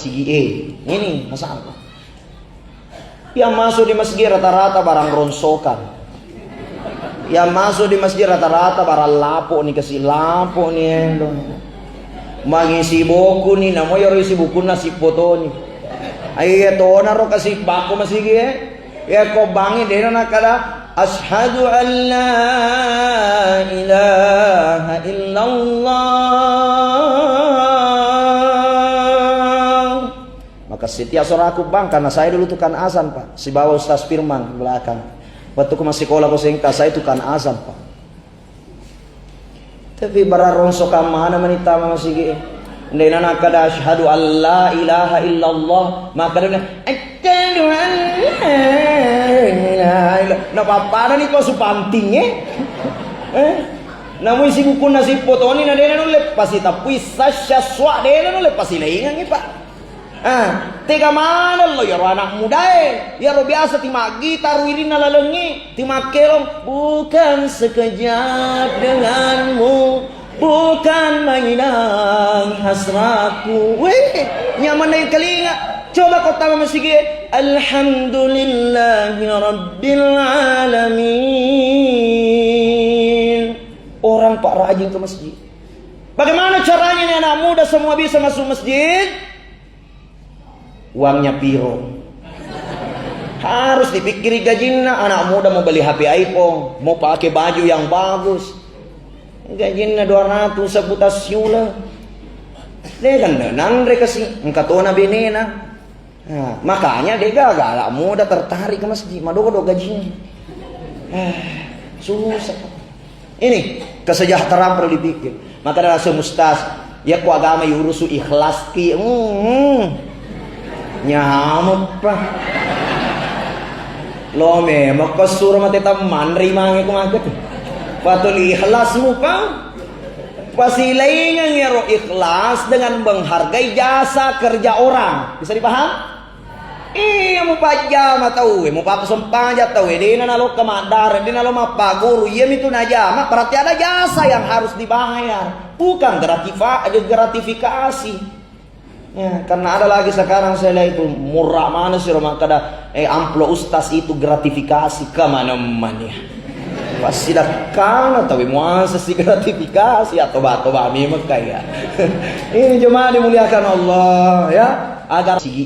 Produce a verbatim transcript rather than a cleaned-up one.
Sigi e, ini masalah. Yang masuk di masjid rata-rata barang rongsokan. Yang masuk di masjid rata-rata barang lapo ni, kasi lapo ni endo. Mangisi buku ni, namo yaro isi bukunna sippotoni. Aiya tona ro kasi bako masigi e. Ya ko bangi dena nakada, "Asyhadu an la ilaha illallah." Maka setiap suaraku bang, karena saya dulu tukang azan, Pak. Sibawa Ustaz Firman ke belakang. Waktu ku masih sekolah ko sengka, saya tukang azan, Pak. Tapi barang rongsokan mana mani tama masigi. Ndena nakada asyhadu an la ilaha illallah, maka dena asyhadu an la ilaha illallah. Na pappada ni pasu panting e. Eh? Namu isi bukunna sippotoni na dena nulle pasi tapui sasya swa dena nulle pasi laingan e, Pak. Ah, tega maneng lo iyaro anak mudae, iyaro biasa timaggita ruirinna lalengnge, timakkelong, "Bukan sekejap denganmu, bukan mainan hasratku." Weh, nyamanna yang telinga. Coba kau tama masigi, "Alhamdulillahi Rabbil Alamin." Orang, Pak, rajin ke masjid. Bagaimana caranya nih anak muda semua bisa masuk masjid? Uangnya piro? Harus dipikkiri gajinna. Anak muda mau beli H P iPhone, mau pakai baju yang bagus. Gajinna dua ratus sebuta siula. Dega nanre kasi, engka tona benena. Nah, makanya dega anak muda tertarik ke masjid, madogo-dogo gajinna. Eh, susah. Ini kesejahteraan perlu dipikir. Maka ada rasa mustaz, ya ku agama yurusu ikhlas ki. Hmm. Nyamuk pa. Lo memang ko suro mate teman rimange ku mangke. Patul ikhlas mu pa. Pasilaingang iyaro ikhlas dengan menghargai jasa kerja orang. Bisa dipaham? Iya, mupajjama tauwe, mupasempajang tauwe, dena nalokka maddare, dena nalo mappaguru, iyamitu najama, berarti ada jasa yang harus dibayar, bukan gratifa-, gratifikasi. Ya, karena ada lagi sekarang saya lihat itu murah mana sih orang kada, eh, amplop ustaz itu gratifikasi, kemana-mana ya. Pasti dah kana tauwe muasa si gratifikasi atau batu bami Mekah ya. Ini jemaah dimuliakan Allah ya, agar sigi